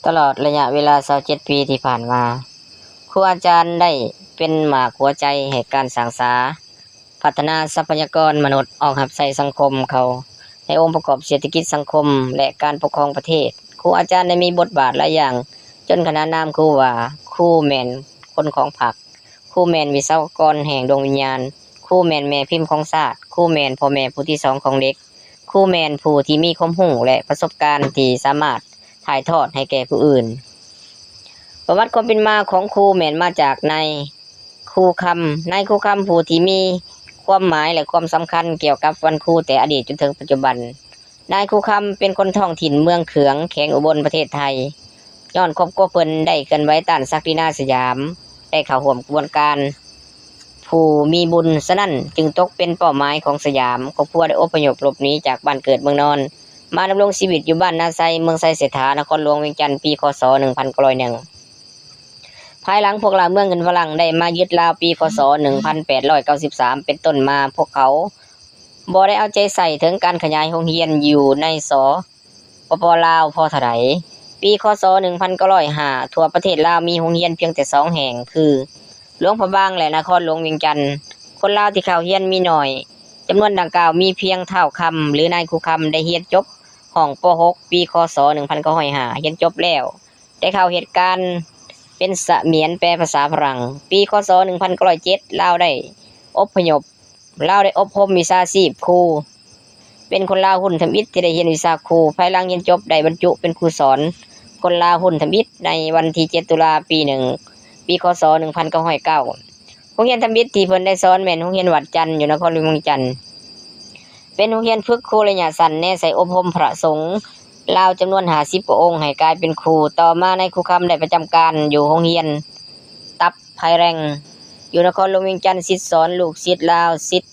ຕະຫຼອດໄລຍະເວລາຊາວເຈັດປີທີ່ຜ່ານມາ, ຄູອາຈານໄດ້ເປັນໝາກຫົວໃຈໃຫ້ການສ້າງສາ ພັດທະນາຊັບພະຍາກອນມະນຸດອອກຮັບໃຊ້ສັງຄົມເຂົ້າໃນອົງປະກອບເສດຖະກິດສັງຄົມ ແລະ ການປົກຄອງປະເທດ. ຄູອາຈານໄດ້ມີບົດບາດຫຼາຍຢ່າງ, ຈົນຂະໜານນາມຄູວ່າ ຄູແມ່ນຄົນຂອງພັກ, ຄູແມ່ນວິສະວະກອນແຫ່ງດວງວິນຍານ, ຄູແມ່ນແມ່ພິມຂອງຊາດ, ຄູແມ່ນພໍ່ແມ່ຜູ້ທີສອງຂອງເດັກ, ຄູແມ່ນຜູ້ທີ່ມີຄວາມຮູ້ ແລະ ປະສົບການທີ່ສາມາດຖ່າຍທອດໃຫ້ແກ່ຜູ້ອື່ນ. ປະຫວັດຄວາມເປັນມາຂອງຄູແມ່ນມາຈາກນາຍຄູຄຳ. ນາຍຄູຄຳ ຜູ້ທີ່ມີຄວາມໝາຍ ແລະ ຄວາມສຳຄັນກ່ຽວກັບວັນຄູແຕ່ອະດີດຈົນເຖິງປັດຈຸບັນ. ນາຍຄູຄຳເປັນຄົນທ້ອງຖິ່ນເມືອງເຂືອງ ແຂວງອຸບົນ ປະເທດໄທ. ຍ້ອນຄອບຄົວເພິ່ນໄດ້ເຄື່ອນໄຫວຕ້ານສັກດິນາສະຫຍາມ, ໄດ້ເຂົ້າຮ່ວມຂະບວນການຜູ້ມີບຸນ, ສະນັ້ນຈຶ່ງຕົກເປັນເປົ້າໝາຍຂອງສະຫຍາມ. ຄອບຄົວໄດ້ອົບພະຍົບຫຼົບໜີຈາກບ້ານເກີດເມືອງນອນ ມາດຳລົງຊີວິດຢູ່ບ້ານນາໄຊ, ເມືອງໄຊເສດຖາ, ນະຄອນຫຼວງວຽງຈັນ, ປີ ຄ.ສ. ໜຶ່ງພັນເກົ້າຮ້ອຍໜຶ່ງ. ພາຍຫຼັງພວກລ່າເມືອງຂຶ້ນຝຣັ່ງໄດ້ມາຍຶດລາວປີ ຄ.ສ. ໜຶ່ງພັນແປດຮ້ອຍເກົ້າສິບສາມເປັນຕົ້ນມາ, ພວກເຂົາບໍ່ໄດ້ເອົາໃຈໃສ່ເຖິງການຂະຫຍາຍໂຮງຮຽນຢູ່ໃນ ສປປ ລາວ ພໍເທົ່າໃດ. ປີ ຄ.ສ. ໜຶ່ງພັນເກົ້າຮ້ອຍຫ້າ ທົ່ວປະເທດລາວມີໂຮງຮຽນພຽງແຕ່ສອງແຫ່ງ ຄື ຫຼວງພະບາງ ແລະ ນະຄອນຫຼວງວຽງຈັນ. ຄົນລາວທີ່ເຂົ້າຮຽນມີໜ້ອຍ, ຈຳນວນດັ່ງກ່າວມີພຽງທ້າວຄຳ ຫຼື ນາຍຄູຄຳ ໄດ້ຮຽນຈົບຫ້ອງ ປ.ຫົກ ປີ ຄ.ສ. ໜຶ່ງພັນເກົ້າຮ້ອຍຫ້າ ຮຽນຈົບແລ້ວ ໄດ້ເຂົ້າເຮັດການເປັນສະໝຽນແປພາສາຝຣັ່ງ. ປີ ຄ.ສ. ໜຶ່ງພັນເກົ້າຮ້ອຍເຈັດ ລາວໄດ້ອົບພະຍົບ, ລາວໄດ້ອົບຮົມວິຊາຊີບຄູ ເປັນຄົນລາວຮຸ່ນທຳອິດທີ່ໄດ້ຮຽນວິຊາຄູ. ພາຍຫຼັງຮຽນຈົບໄດ້ບັນຈຸເປັນຄູສອນຄົນລາວຮຸ່ນທຳອິດໃນວັນທີເຈັດ ຕຸລາ ປີໜຶ່ງ ປີ ຄ.ສ. ໜຶ່ງພັນເກົ້າຮ້ອຍເກົ້າ. ໂຮງຮຽນທຳອິດທີ່ເພິ່ນໄດ້ສອນແມ່ນໂຮງຮຽນວັດຈັນ ຢູ່ນະຄອນຫຼວງວຽງຈັນ, ເປັນໂຮງຮຽນຝຶກຄູໄລຍະສັ້ນ ແນໃສ່ອົບຮົມພະສົງລາວຈຳນວນຫ້າສິບກວ່າອົງໃຫ້ກາຍເປັນຄູ. ຕໍ່ມານາຍຄູຄຳໄດ້ປະຈຳການຢູ່ໂຮງຮຽນຕັບໄພແຣງ ຢູ່ນະຄອນຫຼວງວຽງຈັນ, ສິດສອນລູກສິດລາວ, ສິດ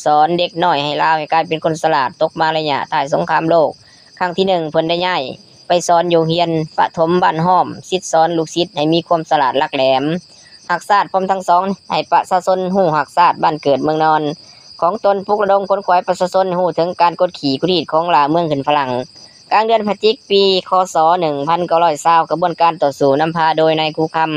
ສອນເດັກນ້ອຍໃຫ້ລາວໃຫ້ກາຍເປັນຄົນສະຫຼາດ. ຕົກມາໄລຍະທ້າຍສົງຄາມໂລກຄັ້ງທີໜຶ່ງ ເພິ່ນໄດ້ຍ້າຍ ໄປສອນຢູ່ໂຮງຮຽນປະຖົມບ້ານຫ້ອມ, ສິດສອນລູກສິດໃຫ້ມີຄວາມສະຫຼາດຫຼັກແຫຼມ, ຮັກຊາດ, ພ້ອມທັງສອນໃຫ້ປະຊາຊົນຮູ້ຮັກຊາດບ້ານເກີດເມືອງນອນຂອງຕົນ, ປຸກລະດົມຂົນຂວາຍປະຊາຊົນຮູ້ເຖິງການກົດຂີ່ກຸດຮີດຂອງລ່າເມືອງຂຶ້ນຝຣັ່ງ. ກາງເດືອນພະຈິກ ປີ ຄ.ສ. ໜຶ່ງພັນເກົ້າຮ້ອຍຊາວ ຂະບວນການຕໍ່ສູ້ນຳພາໂດຍນາຍຄູຄຳ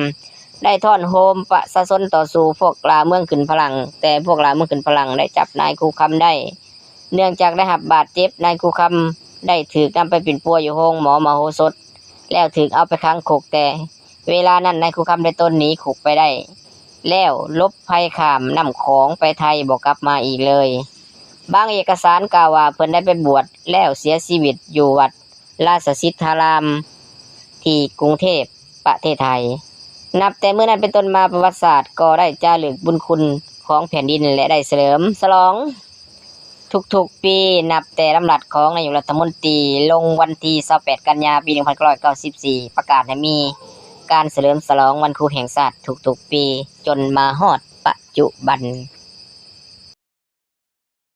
ໄດ້ທ້ອນໂຮມປະຊາຊົນຕໍ່ສູ້ພວກລ່າເມືອງຂຶ້ນຝຣັ່ງ, ແຕ່ພວກລ່າເມືອງຂຶ້ນຝຣັ່ງໄດ້ຈັບນາຍຄູຄຳໄດ້ ເນື່ອງຈາກໄດ້ຮັບບາດເຈັບ. ນາຍຄູຄຳໄດ້ຖືກນຳໄປປິ່ນປົວຢູ່ໂຮງໝໍມະໂຫສົດ ແລ້ວຖືກເອົາໄປຂັງຄຸກ, ແຕ່ເວລານັ້ນນາຍຄູຄຳໄດ້ໂຕນໜີຄຸກໄປໄດ້ແລ້ວ ຫຼົບໄພຂ້າມນ້ຳຂອງໄປໄທ ບໍ່ກັບມາອີກເລີຍ. ບາງເອກະສານກ່າວວ່າເພິ່ນໄດ້ໄປບວດແລ້ວເສຍຊີວິດຢູ່ວັດລາຊະສິດທາລາມ ທີ່ກຸງເທບ ປະເທດໄທ. ນັບແຕ່ມື້ນັ້ນເປັນຕົ້ນມາ ປະຫວັດສາດກໍໄດ້ຈາລຶກບຸນຄຸນຂອງແຜ່ນດິນ ແລະ ໄດ້ສະເຫຼີມສະຫຼອງທຸກໆປີ ນັບແຕ່ດຳລັດຂອງນາຍົກລັດຖະມົນຕີ ລົງວັນທີຊາວແປດ ກັນຍາ ປີໜຶ່ງພັນເກົ້າຮ້ອຍເກົ້າສິບສີ່ ປະກາດໃຫ້ມີການສະເຫຼີມສະຫຼອງວັນຄູແຫ່ງຊາດທຸກໆປີ ຈົນມາຮອດປະຈຸບັນ.